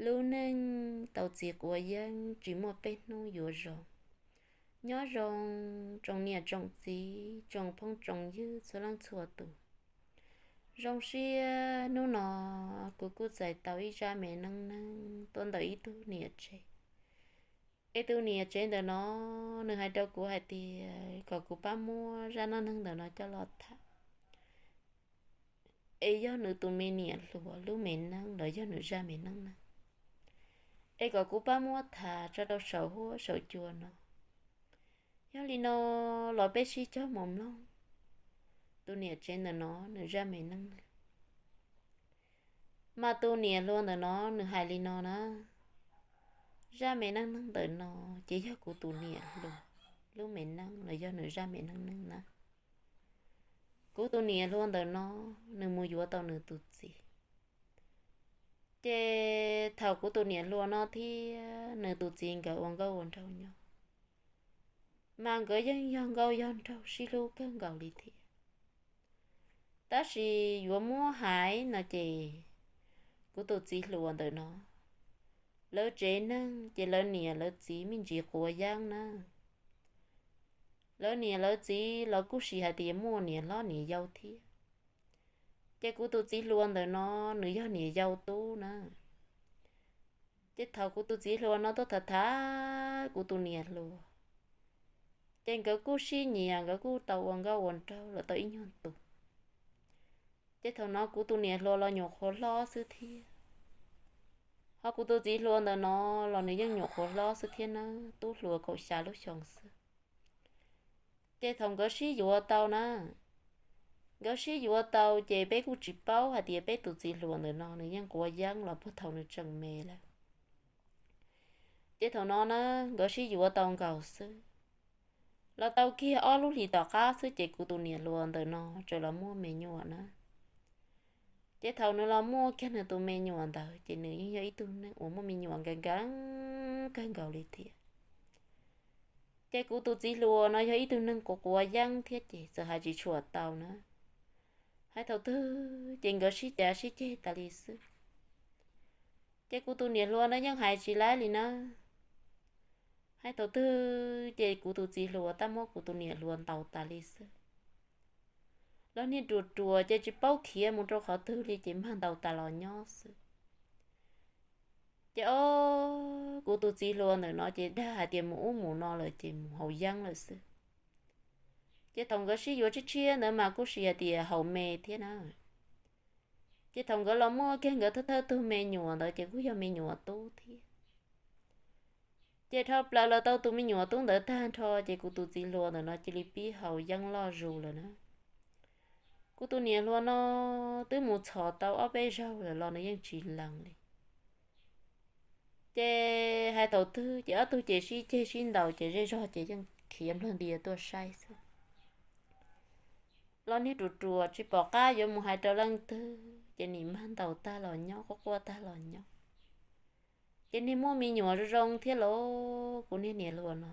Lub neej tau txiv quav yeeb tsis muaj peb hnub yuav zoo. Nyob zoo tsoom niam tsoom txiv, tsoom phooj tsoom ywg txhua leej txhua tus. Zoo siab hnub no kuv kuj txais tau ib zaj me neej neeg tuaj ntawm ib tug niam tsev. Es tus niam tsev ntawm no nws hais rau kuv hais tias kom kuv pab muab zaj neej neeg ntawm no coj los tham, es yog nws tus me niam hluas lub me neej los yog nws zaj me neej neeg, es kom kuv pab muab tham tso rau saum huab saum cua no. Yog li no los peb sib cog mus mloog tus niam tsev ntawm no nws zaj me neej neeg. Mas tus niam hluas ntawm no nws hais li no na: Zaj me neej neeg ntawm no ces yog kuv tus niam hluas lub me neej los yog nws zaj me neej neeg na. Kuv tus niam hluas ntawm no nws mus yuav tau nws tus txiv. Ces thaum kuv tus niam hluas no thiab nws tus txiv nkawd ua nkauj ua nraug nyob, mas nkawd yeej yog nkauj yog nraug sib hlub kawg nkaus li thiab. Tab sis yuav muab hais no ces kuv tus txiv hluas ntawm no, lawv tsev neeg ces lawv niam lawv txiv me ntsis quav yeeb na. Lawv niam lawv txiv los kuj sis hais tias muaj niam hlob niam yau thiab. Ces kuv tus txiv hluas ntawm no nws yog niam yau tub na. Ces thaum kuv tus txiv hluas no tuaj tham tham kuv tus niam hluas, ces nkawd kuj sib nyiam, nkawd kuj tau ua nkauj ua nraug los tau ib nyuag tus. Ces thaum no kuv tus niam hluas los nyuam qhuav hlob xwb thiab, ho kuv tus txiv hluas ntawm no los nws yeej nyuam qhuav hlob xwb thiab na, tub hluas kaum xya lub xyoo xwb. Ces thaum nkawd sib yuav tau na, nkawd sib yuav tau ces peb kuj tsis paub hais tias peb tus txiv hluas ntawm no nws yeej quav yeeb los puag thaum nws tseem me lawm. Ces thaum no na, nkawd sib yuav tau nkaus xwb, los tau kiag ob lub hlis tom qab xwb ces kuv tus niam hluas ntawm no txawm los muaj me nyuam na. Ces thaum nws los muaj kiag nws tus me nyuam ntawd ces nws yeej yog ib tug neeg uas muaj me nyuam nkees nkees kawg nkaus li thiab. Ces kuv tus txiv hluas no yog ib tug neeg quav quav yeeb thiab ces txawm hais tsis tshua tau na. Hais thaum twg ces nkawd sib cav sib ceg tas li xwb. Ces kuv tus niam hluas no yeej hais tsis laib li na. Hais thaum twg ces kuv tus txiv hluas tab muab kuv tus niam hluas ntaus tas li xwb. Los niag ruam ruam ces tsis paub khiav mus rau qhov twg li ces mag ntaus tas los nyob xwb. Ces o, kuv tus txiv hluas ntawm no ces dag hais tias mus ub mus no lawm ces mus haus yeeb lawm xwb. Ces thaum nkawd sib yuav tshiab tshiab ntawd mas kuj sis hais tias haus me thiab na. Ces thaum nkawd los muaj kiag nkawd thawj thawj tug me nyuam ntawd ces kuj yog me nyuam tub thiab. Ces dhau plaws los tau tus me nyuam tub ntawd tag nrho ces kuv tus txiv hluas ntawm no cia li pib haus yeeb loj zus lawm na. Kuv tus niam hluas no twb mus txhom tau ob peb zaug lawm los nws yeej tsis lees li. Ces hais thaum twg ces ob tug ces sib ceg sib ntaus ces zej zog ces yeej khiav nplog ntia tuaj saib xwb. Los niag ruam ruam tsis pom qab yuav mus hais rau leej twg ces nim mag ntaus tag los nyob, quaj quaj tag los nyob. Ces niag muaj me nyuam zoo zoo thiab lauj, kuv niag niam hluas no.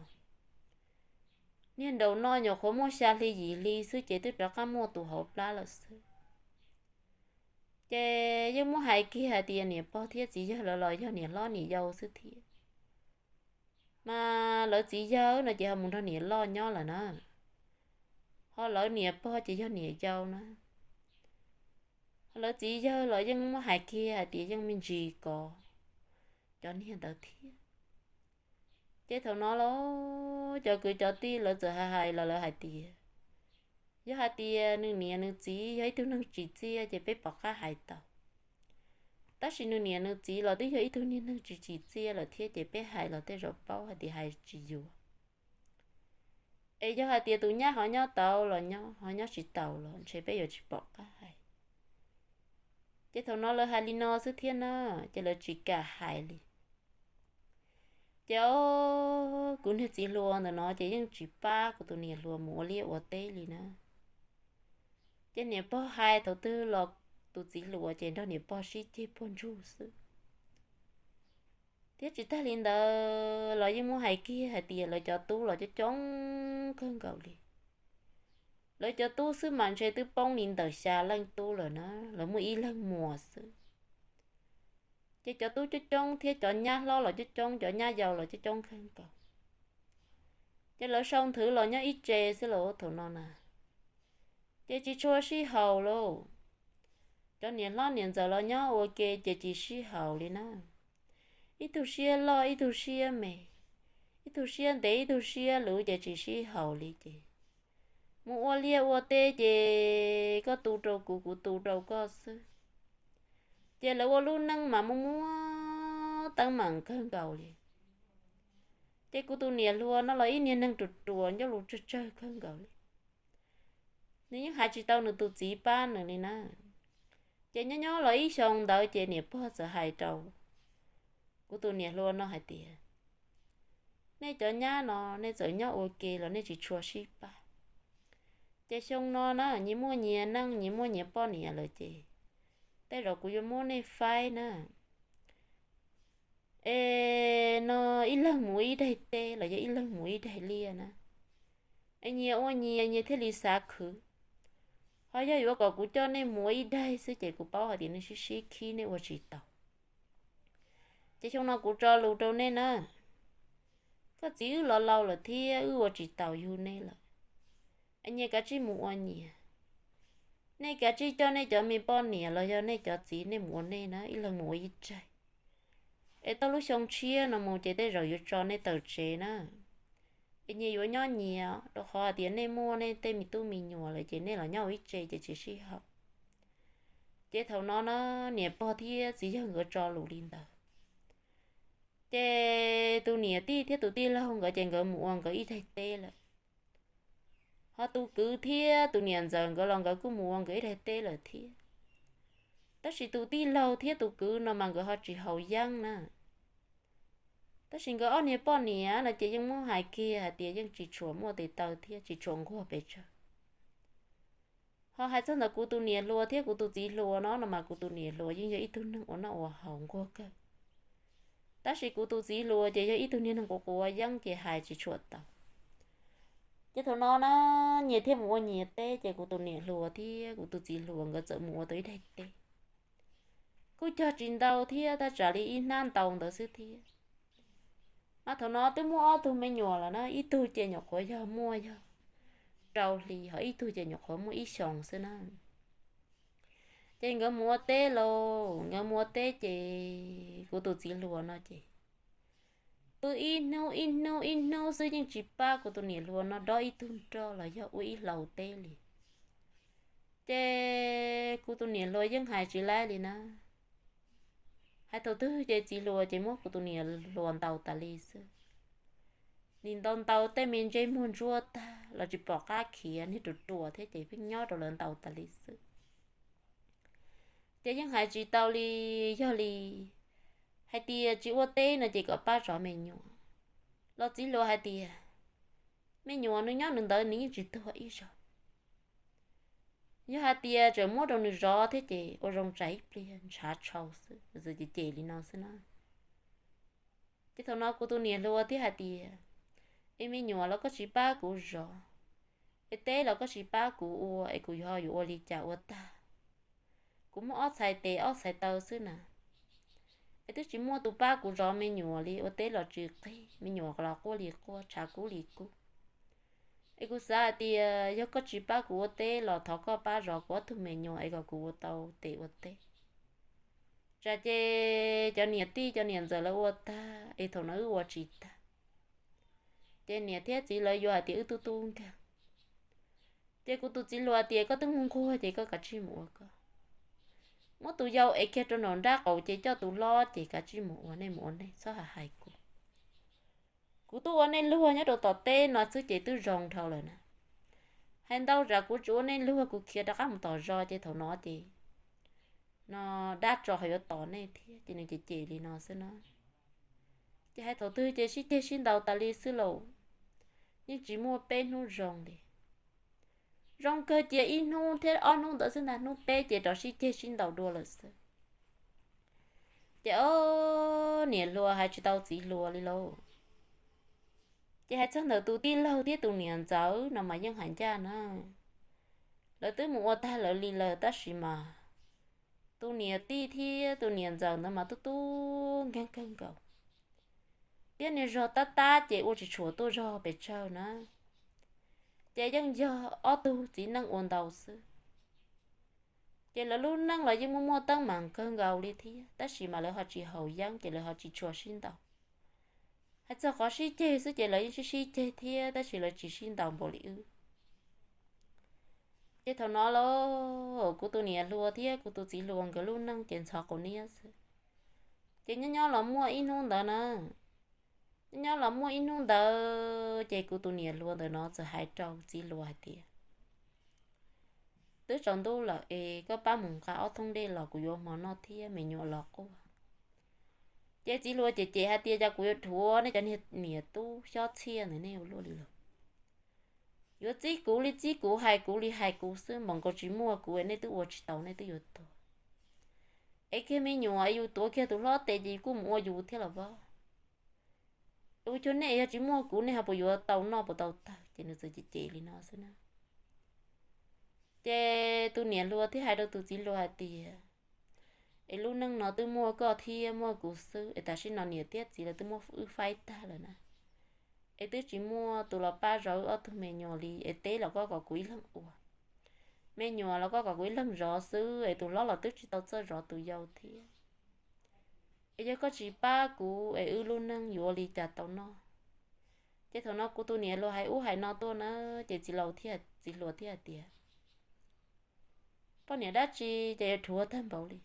Niag nraum no nyuam qhuav muaj xya hli yim hli xwb ces twb rov qab muaj tus hauv plab lawm xwb. Ces yeej muab hais kiag hais tias niam pog thiab txiv yawg lawv los yog niam hlob niam yau xwb thiab. Mas lawv txiv yawg no ces ho mus nrog niam loj nyob lawm na. Ho lawv niam pog ces yog niam yau na. Ho lawv txiv yawg los yeej muab hais kiag hais tias yeej me ntsis kov cov niag ntawd thiab. Ces thaum no los cov kwv cov tij lawv txawm hais hais los lawv hais tias, yog hais tias nws niam nws txiv yog ib tug neeg tsim txiaj ces peb pom qab hais tau. Tab sis nws niam nws txiv los twb yog ib tug niag neeg tsis tsim txiaj lawm thiab ces peb hais los tej zaum paub hais tias hais tsis yuav. Es yog hais tias tus nyab ho nyob tau los nyob, ho nyob tsis taus los ntshe peb yuav tsis pom qab hais. Ces thaum no lawv hais li no xwb thiab na, ces lawv tsis kam hais li. Ces o, kuv niag txiv hluas ntawm no ces yeej tsis pab kuv tus niam hluas mus ua liaj ua teb li na. Ces niam pog hais thaum twg los tus txiv hluas ces nrog niam pog sib ceg puag ntsug xwb. Thiab tsis tag li ntawd los yeej muab hais kiag hais tias lawv cov tub los coob coob kawg nkaus li. Lawv cov tub xwb mas ntshe twb poob li ntawm xya leej tub lawm na, lawv muaj ib leeg muam xwb. Ces cov tub coob coob thiab cov nyab hlob los coob coob, cov nyab yau los coob coob kawg nkaus. Ces lawv sau nthwv los nyob ib tse xwb los thaum no na, ces tsis tshua sib haum lauj. Cov niam hlob niam ntxawm los nyob ua ke ces tsis sib haum li na. Ib tug siab loj ib tug siab me, ib tug siab ntev ib tug siab luv ces tsis sib haum li ces mus ua liaj ua teb ces koj tu rau kuv, kuv tu rau koj xwb. Ces lawv ua lub neej mas muaj muaj teeb meem kawg nkaus li. Ces kuv tus niam hluas no los ib niag neeg ruam ruam ncauj lus tsawg tsawg kawg nkaus li. Nws yeej hais tsis tau nws tus txiv pab nws li na. Ces nyob nyob los ib xyoo ntawd ces niam pog txawm hais rau kuv tus niam hluas no hais tias, nej cov nyab no nej txawm nyob ua ke los nej tsis tshua sib pab. Ces xyoo no na nyias muaj nyias neej nyias muaj nyias poj niam lawm ces tej zaum kuv yuav muab nej faib na. Es no ib leeg mus ib daig teb los yog ib leeg mus ib daig liaj na, es nyias ua nyias nyias thiaj li xav khwv. Ho yog yuav kom kuv coj nej mus ua ib daig xwb ces kuv paub hais tias nej sib sib khib nej ua tsis tau. Ces xyoo no kuv tso lus rau nej na, koj txiv wb los laus lawm thiab wb ua tsis taus yug nej lawm. Es nyias kav tsij mus ua nyias. Nej kav tsij coj nej cov me poj niam los yog nej cov txiv nej mus ua nej na, ib leeg mus ua ib tsaig. Es tau lub xyoo tshiab no mus ces tej zaum yuav tso nej tawm tsev na. Es nyias yuav nyob nyias rau qhov hais tias nej muaj nej tej me tub me nyuam lawm ces nej los nyob ua ib tse ces tsis sib haum. Ces thaum no na, niam pog thiab txiv yawg nkawd tso lus li ntawd. Ces tus niam tij thiab tus tij laug nkawd ces nkawd mus ua nkawd ib daig teb lawm. Ho tus kwv thiab tus niam ntxawm nkawd los nkawd kuj mus ua nkawd ib daig teb lawm thiab. Tab sis tus tij laug thiab tus kwv no mas nkawd ho tsis haus yeeb na. Tab sis nkawd ob niag poj niam no ces yeej muab hais kiag hais tias yeej tsis tshua muaj tes taw thiab tsis tshua nquag pes tsawg. Ho hais txog ntawm kuv tus niam hluas thiab kuv tus txiv hluas no no mas kuv tus niam hluas yeej yog ib tug neeg ua noj ua haus nquag kawg. Tab sis kuv tus txiv hluas ces yog ib tug niag neeg quav quav yeeb ces hais tsis tshua tau. Ces thaum no na, nyias thiaj mus ua nyias teb ces kuv tus niam hluas thiab kuv tus txiv hluas nkawd txawm mus ua tau ib daig teb. Kuj cog tsis ntau thiab, tab tsam li ib hnab ntau ntawd xwb thiab. Mas thaum no twb muaj ob tug me nyuam lawm na, ib tug ces nyuam qhuav yog muaj yog rau hli, ho ib tug ces nyuam qhuav muaj ib xyoos xwb na. Ces nkawd mus ua teb lauj, nkawd mus ua teb ces kuv tus txiv hluas no ces pw ib hnub ib hnub ib hnub xwb yeej tsis pab kuv tus niam hluas no dob ib tug nroj los yog ua ib hlau teb li. Ces kuv tus niam hluas yeej hais tsis laib li na. Hais thaum twg ces txiv hluas ces muab kuv tus niam hluas ntaus tas li xwb. Nim ntaus ntaus tej me ntsej muag ntsuab tag los tsis pom qab khiav, niag ruam ruam thiab ces pheej nyob rau lawv ntaus tas li xwb. Ces yeej hais tsis tau li, yog li hais tias tsis ua teb no ces kom pab zov me nyuam. Los txiv hluas hais tias me nyuam nws nyob nws ntawd nws yeej tsis tuag ib zaug. Yog hais tias tseem muab rau nws zov thiab ces ua zoo tsam ib pliag ntshav tshau xwb, nws txawm cem cem li no xwb na. Ces thaum no kuv tus niam hluas thiaj hais tias, es me nyuam los koj tsis pab kuv zov, es teb los koj tsis pab kuv ua, es kuv yog yuav ua li cas ua tag? Kuv muaj ob txhais tes ob txhais taw xwb na, es twb tsis muaj tus pab kuv zov me nyuam li, ua teb los tsis qig, me nyuam los quaj li quaj, tshav kub li kub. Es kuv xav hais tias yog koj tsis pab kuv ua teb los thov koj pab zov kuv ob tug me nyuam es kom kuv ua tau tes ua teb. Tsam ces cov niam tij cov niam ntxawm lawv ua tag es thaum no wb ua tsis tag, ces niam thiab txiv lawv yuav hais tias wb tub tub nkeeg. Ces kuv tus txiv hluas tias koj twb nquag nquag ces koj kav tsij mus ua koj. Muab tus yau ev kiag rau nraum nrab qaum ces coj tus hlob ces kav tsij mus ua nej mus ua nej, txhob hais hais kuv. Kuv twb ua nej luag nyob rau tom teb no xwb ces twb zoo dhau lawm na. Hais ntau tsam kuv tsis ua nej luag kuv khiav rov qab mus tom zos ces thaum no ces no dab tso ho yuav tom nej thiab ces nws cem cem li no xwb na. Ces hais thaum twg ces sib ceg sib ntaus tas li xwb lauj. Yeej tsis muaj peb hnub zoo li. Zoo kawg cia ib hnub thiab ob hnub ntawd xwb ntag, hnub peb ces rov sib ceg sib ntaus dua lawm xwb. Ces o, niam hluas hais tsis tau txiv hluas li lauj. Ces hais txog ntawm tus tij laug thiab tus niam ntxawm no mas yeej hais ncaj na. Lawv twb mus ua tag lawv li lawm tab sis mas tus niam tij thiab tus niam ntxawm ntawd mas tub tub nkeeg kawg nkaus, thiab niag zog tab tab ces ua tsis tshua tuaj zog pes tsawg na, ces yeej yog ob tug txiv neej ua ntau xwb. Ces lawv lub neej los yeej muaj muaj teeb meem kawg nkaus li thiab, tab sis mas lawv ho tsis haus yeeb ces lawv ho tsis tshua sib ntaus. Hais txog qhov sib ceg xwb ces lawv yeej sib sib ceg thiab, tab sis lawv tsis sib ntaus npaum li wb. Ces thaum no los kuv tus niam hluas thiab kuv tus txiv hluas nkawd lub neej ces ntxhov quas niab xwb. Ces nyob nyob los muaj ib hnub ntawd na, nyob nyob los muaj ib hnub ntawd ces kuv tus niam hluas ntawm no txawm hais rau txiv hluas hais tias, twb tsaus ntuj lawm es koj pab mus nqa ob thoob dej los kuv yuav hmo noj thiab me nyuam los quaj. Ces txiv hluas cem cem hais tias, cas kuv yuav dhuav nej cov niag niam tub xyob txhiaj ntawm nej ua luaj li los? Yuav txib kuv li txib kuv, hais kuv li hais kuv xwb, npaum nkaus tsis muaj kuv nej twb ua tsis tau, nej twb yuav tuag. Es kiag me nyuam es yus tuav kiag tus hlob tes ces yus kuj mus ua yus thiab los pob. Ua cas nej yog tsis muaj kuv nej ho puas yuav tau noj puas tau tawg? Ces nws txawm cem cem li no xwb na. Ces tus niam hluas thiaj hais rau tus txiv hluas hais tias, es lub neej no twb muaj koj thiab muaj kuv xwb, es tam sim no niam thiab txiv lawv twb muab wb faib tag lawm na, es twb tsis muaj tus los pab zov wb ob tug me nyuam li, es teb los koj kom kuv ib leeg ua, me nyuam los koj kom kuv ib leeg zov xwb, es tus hlob los twb tsis tau txawj zov tus yau thiab. Es yog koj tsis pab kuv es wb lub neej yuav ua li cas tau noj? Ces thaum no kuv tus niam hluas hais ub hais no tuaj na, ces txiv laus thiaj, txiv hluas thiaj hais tias, poj niam dab tsi ces yuav dhuav tag npaum li?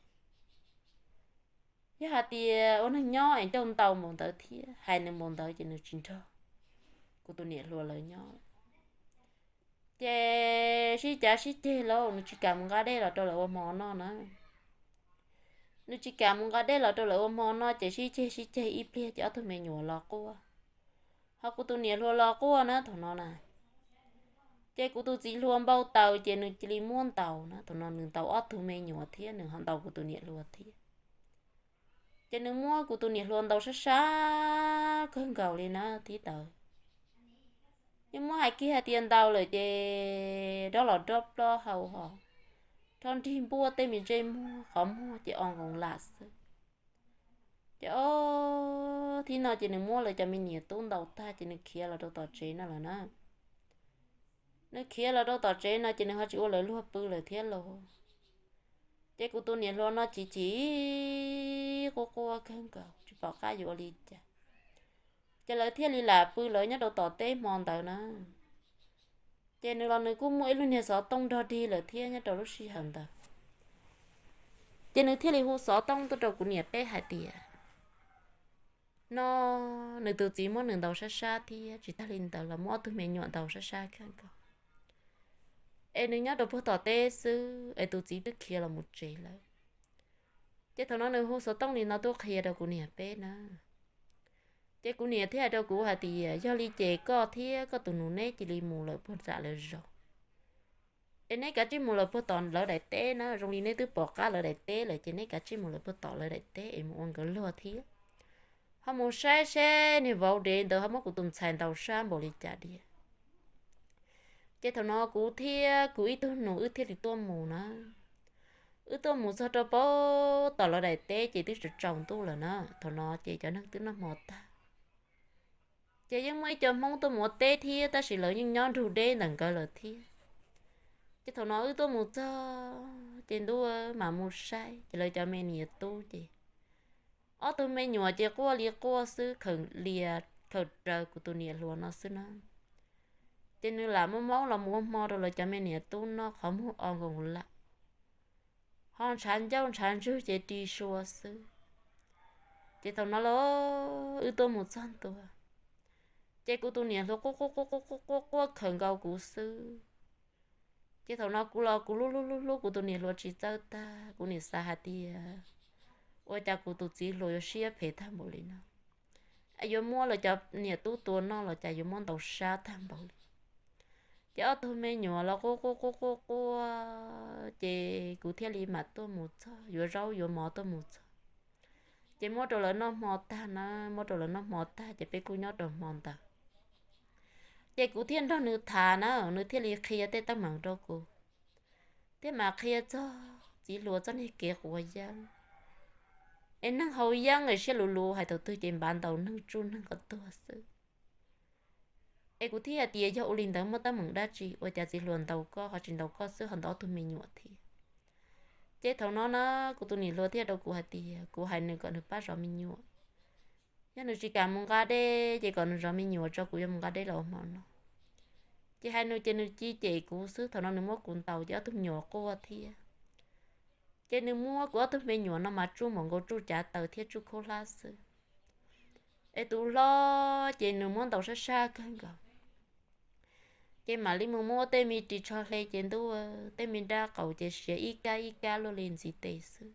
Yog hais tias ua neeg nyob es ncauj ntau npaum ntawd thiab hais nws npaum ntawd ces nws tsis nrog kuv tus niam hluas lawv nyob. Ces sib cav sib ceg lauj, nws tsis kam mus nqa dej los rau lawv ua hmo noj na. Nws tsis kam mus nqa dej los rau lawv ua hmo noj ces sib ceg sib ceg ib pliag ces ob tug me nyuam los quaj, ho kuv tus niam hluas los quaj na thaum no na. Ces kuv tus txiv hluas npau taws ces nws cia li muab ntaus na, thaum no nws ntaus ob tug me nyuam thiab nws ho ntaus kuv tus niam hluas thiab. Ces nws muab kuv tus niam hluas ntaus sab sab kawg nkaus li na tib taws. Yeej muab hais kiag hais tias ntaus lawm ces dob los dob plaub hau ho rho nrig npuaj tej me ntsej muag qhov muag ces o nkoos lam xwb. Ces o, tib no ces nws muab lawv cov me niam tub ntaus tag ces nws khiav los rau tom tsev no lawm na. Nws khiav los rau tom tsev no ces nws ho tsis ua lawv luag pw lawm thiab lauj. Ces kuv tus niam hluas no chim chim quaj quaj kawg nkaus tsis pom qab yuav ua li cas. Ces lawv thiaj li lam pw lawv nyob rau tom teb hmo ntawd na. Ces nws los nws kuj muaj ib lub niag xov tooj nrog dig lawm thiab nyob rau lub sij hawm ntawd. Ces nws thiaj li hu xov tooj tuaj rau kuv niam peb hais tias, no, nws tus txiv muab nws ntaus sab sab thiab tsis tag li ntawd los muab ob tug me nyuam ntaus sab sab kawg nkaus. Es nws nyob rau puag tom teb xwb es tus txiv twb khiav los mus tsev lawm. Ces thaum no nws hu xov tooj li no tuaj qhia rau kuv niam peb na. Ces kuv niam thiaj hais rau kuv hais tias, yog li ces koj thiab koj tus nus neb cia li mus lawm puag tom lawv zos. Es neb kav tsij mus lawm puag tom lawv daim teb na, zoo li neb twb pom qab lawv daim teb lawm ces neb kav tsij mus lawm puag tom lawv daim teb es mus ua nkawd luag thiab. Ho mus saib seb niag vauv dev ntawd ho muab kuv tus ntxhais ntaus sab npaum li cas diam. Ces thaum no kuv thiab kuv ib tug nus wb thiaj li tuaj mus na. Wb tuaj mus txog rau puag tom lawv daim teb ces twb tsaus tsaus ntuj lawm na. Thaum no ces cov neeg twb noj hmo tag. Ces yeej muaj ib co Hmoob tuaj mus ua teb thiab tab sis lawv yeej nyob nrug deb ntawm nkawd lawm thiab. Ces thaum no wb tuaj mus txog ces ntuj mas mus saib ces lawv cov me niam tub ces ob tug me nyuam ces quaj li quaj xwb, khaws lias khaws raws kuv tus niam hluas no xwb na. Ces nws lam muaj maub los mus ua hmo rau lawv cov me niam tub noj qhov muag o nkoos lam, ho ntshav ncauj ntshav ntswg ces ri sua xwb. Ces thaum no los wb tuaj mus txog ntua, ces kuv tus niam hluas quaj quaj quaj quaj quaj quaj khaws nkaus kuv xwb. Ces thaum no kuv los kuv hlub hlub hlub hlub kuv tus niam hluas tsis txawj tag, kuv nim xav hais tias ua cas kuv tus txiv hluas yuav siab phem tag npaum li no, yuav muab lawv cov niam tub tua noj los cas yuav muab ntaus sab tag npaum li. Ces ob tug me nyuam los quaj quaj quaj quaj quaj, ces kuv thiaj li mam tuaj mus txog, yuav zaub yuav mov tuaj mus txog. Ces muab rau lawv noj hmo tag na, muab rau lawv noj hmo tag ces peb kuj nyob rau hmo ntawd. Ces kuv thiaj nrog nws tham na, nws thiaj li qhia tej teeb meem rau kuv. Thiab mas qhia txog txiv hluas txoj niag kev quav yeeb, es neeg haus yeeb es siab luv luv hais thaum twg ces npav ntaus neeg tsuj neeg kom tuag xwb. Es kuv thiaj hais tias yog ua li ntawd muaj teeb meem dab tsi ua cas txiv hluas ntaus koj ho tsis ntaus koj xwb ho ntaus ob tug me nyuam thiab? Ces thaum no na, kuv tus niam hluas thiaj rau kuv hais tias kuv hais nws kom nws pab zov me nyuam. Yog nws tsis kam mus nqa dej ces kom nws zov me nyuam tso kuv yuav mus nqa dej los ua hmo no. Ces hais nws ces nws cia cem kuv xwb, thaum no nws muab kuv ntaus ces ob tug me nyuam quaj thiab. Ces nws muab kuv ob tug me nyuam no mas tsuj mus nkaus tsuj cav taws thiab tsuj khaub hlab xwb. Es tus hlob ces nws muab ntaus sab sab kawg nkaus. Ces mam li mus muab tej me ris tsho hle ces ntuj, tej me nrab qaum ces siav ib kab ib kab luaj li ntxiv tes xwb.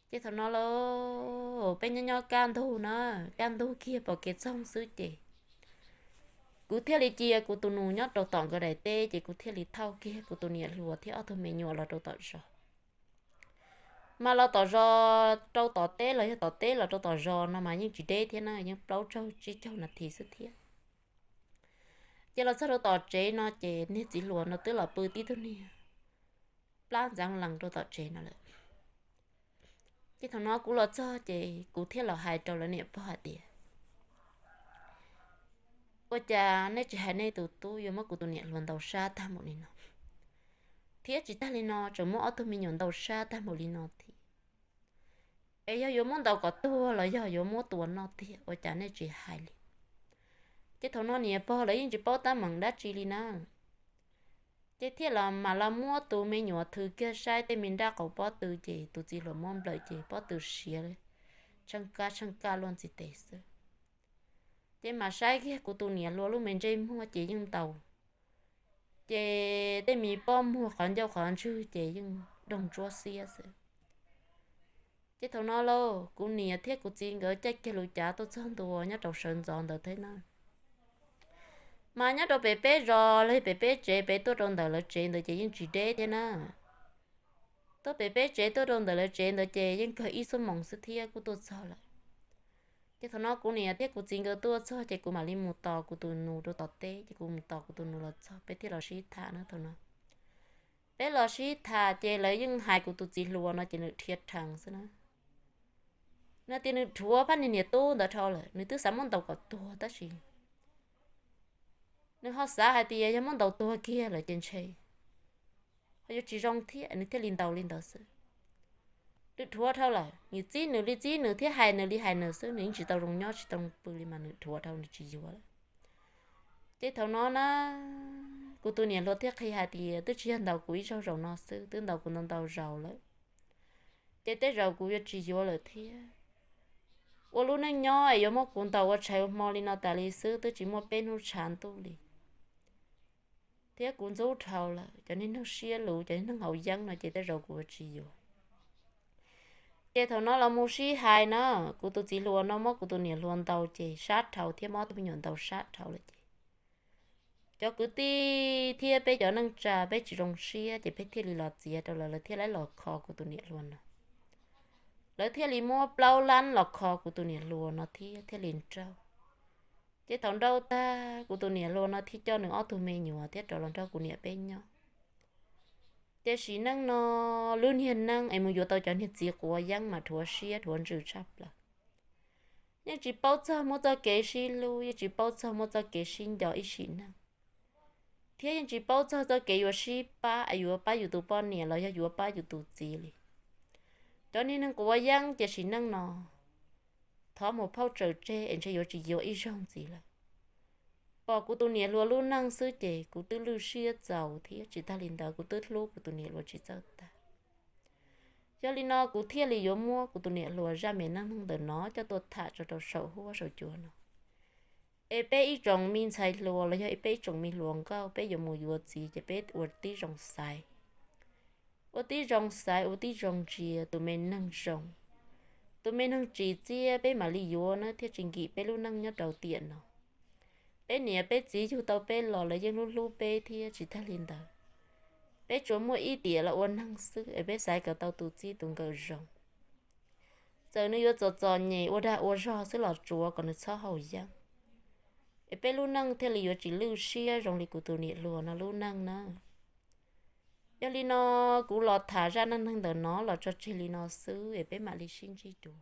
Ces thaum no lauj, peb nyob nyob kaj ntug na, kaj ntug kiag pom kev txoog xwb ces kuv thiaj li cia kuv tus nus nyob rau tom nkawd daim teb ces kuv thiaj li thauj kiag kuv tus niam hluas thiab ob tug me nyuam los rau tom zos. Mas los tom zos rau tom teb los yog tom teb los rau tom zos no mas yeej tsis deb thiab na, yeej plaub caug tsib caug nas this xwb thiab. Ces los txog rau tom tsev no ces niag txiv hluas no twb los pw tib tug niag plab ntxeev lees rau tom tsev no lawm. Ces thaum no kuv los txog ces kuv thiaj los hais rau lawv niam pog hais tias, ua cas nej tsis hais nej tus tub yuav muab kuv tus niam hluas ntaus sab tag npaum li no, thiab tsis tag li no tseem muab ob tug me nyuam ntaus sab tag npaum li no thiab? Es yog yuav muab ntaus kom tuag los yog yuav muab tua noj tiag ua cas nej tsis hais li? Ces thaum no niam pog lawv yeej tsis paub teeb meem dab tsi li na. Ces thiaj los mam los muab tus me nyuam thws kiag saib tej me nrab qaum pob tw ces tus txiv hluas muab nplawm ces pob tw siav tsheej kab tsheej kab luaj ntxiv tes xwb. Ces mam saib kiag kuv tus niam hluas lub me ntsej muag ces yeej ntaus, ces tej me pob muag qhov ncauj qhov ntswg ces yeej doog ntsuab xiab xwb. Ces thaum no lauj, kuv niam thiab kuv txiv nkawd caij kiag lub cav tuaj txog ntua nyob rau sawv ntxov ntawd thiab na. Mas nyob rau pem peb zos los pem peb tsev pem tuaj rau ntawm lawv tsev ntawd ces yeej tsis deb thiab na. Tuaj pem peb tsev tuaj rau ntawm lawv tsev ntawd ces yeej kawg ib xuab moos xwb thiab kuj tuaj txog lawm. Ces thaum no kuv niam thiab kuv txiv nkawd tuaj txog ces kuv mam li mus tos kuv tus nus rau tom teb, ces kuv mus tos kuv tus nus los txog peb thiaj los sib tham na thaum no. Peb los sib tham ces lawv yeej hais kuv tus txiv hluas no ces nws dhia rhees xwb na. Nws tias nws dhuav phab niag niam tub ntawd dhau lawm, nws twb xav muab ntaus kom tuag tab sis nws ho xav hais tias yog muab ntaus tuag kiag lawm ces ntshe ho yuav tsis zoo thiab nws thiaj li ntaus li ntawd xwb. Nws dhuav dhau lawm, nws txib nws li txib nws thiab hais nws li hais nws xwb, nws yeej tsis tau zoo nyob tsis tau pw li mas nws dhuav dhau nws tsis yuav lawm. Ces thaum no na, kuv tus niam hluas thiaj qhia hais tias twb tsis yog ntaus kuv ib zaug zaum no xwb, twb ntaus kuv ntau ntau zaus lawm. Ces tej zaum kuv yuav tsis yuav lawm thiab. Ua lub neej nyob es yuav muab kuv ntaus ua tshais ua hmo li no tas li xwb twb tsis muaj peb hnub tshav ntuj li. Thiab kuv ntxub dhau lawm, cov niag neeg siab luv cov niag neeg haus yeeb no ces tej zaum kuv yuav tsis yuav. Ces thaum no los mus sib hais na, kuv tus txiv hluas no muab kuv tus niam hluas ntaus ces sab dhau thiab muab ob tug me nyuam ntaus sab dhau lawm ces cov kwv tij thiab peb cov neej tsa peb tsis zoo siab ces peb thiaj li los txiav rau lawv, lawv thiaj li los kho kuv tus niam hluas no. Lawv thiaj li muab plaub lab los kho kuv tus niam hluas no thiab thiaj li nrauj. Ces thaum nrauj tag kuv tus niam hluas no thiaj coj nws ob tug me nyuam thiab rov los nrog kuv niam peb nyob. Ces sim neej no lub niag neej es mus yuav tau cov niag txiv quav yeeb mas dhuav siab dhuav ntsws tshaj plaws. Yeej tsis paub txog muab txoj kev sib hlub, yeej tsis paub txog muab txoj kev sib nco ib sim neej, thiab yeej tsis paub txog txoj kev yuav sib pab es yuav pab yus tus poj niam los yog yuav pab yus tus txiv li. Cov niag neeg quav yeeb ces sim neej no thov mus phauj tsawm tseg es ntshe yuav tsis yuav ib zaug ntxiv lawm. Pom kuv tus niam hluas lub neej xwb ces kuv twb lwj siab txaus thiab tsis tag li ntawd kuv twb hlub kuv tus niam hluas tsis txawj tag. Yog li no kuv thiaj li yuav muab kuv tus niam hluas zaj me neej neeg ntawm no coj tuaj tham tso rau saum huab saum cua no. Es peb ib tsoom me ntxhais hluas los yog peb ib tsoom me hluas nkauj peb yuav mus yuav txiv ces peb ua tib zoo xaiv, ua tib zoo xaiv ua tib zoo ntsia tus me neeg zoo, tus me neeg tsim txiaj peb mam li yuav na thiaj tsis nkim peb lub neej nyob rau tiam no. Peb niam peb txiv yug tau peb los lawv yeej hlub hlub peb thiab tsis tag li ntawd, peb tsuas muaj ib tiam los ua neeg xwb es peb xaiv kom tau tus txij tus nkawm zoo. Txawm nws yuav txom txom nyem ua dag ua zog xwb los tsuav kom nws txhob haus yeeb, es peb lub neej thiaj li yuav tsis lwj siab zoo li kuv tus niam hluas no lub neej na. Yog li no, kuv los tham zaj neej neeg ntawm no los tso tseg li no xwb es peb mam li sib ntsib dua.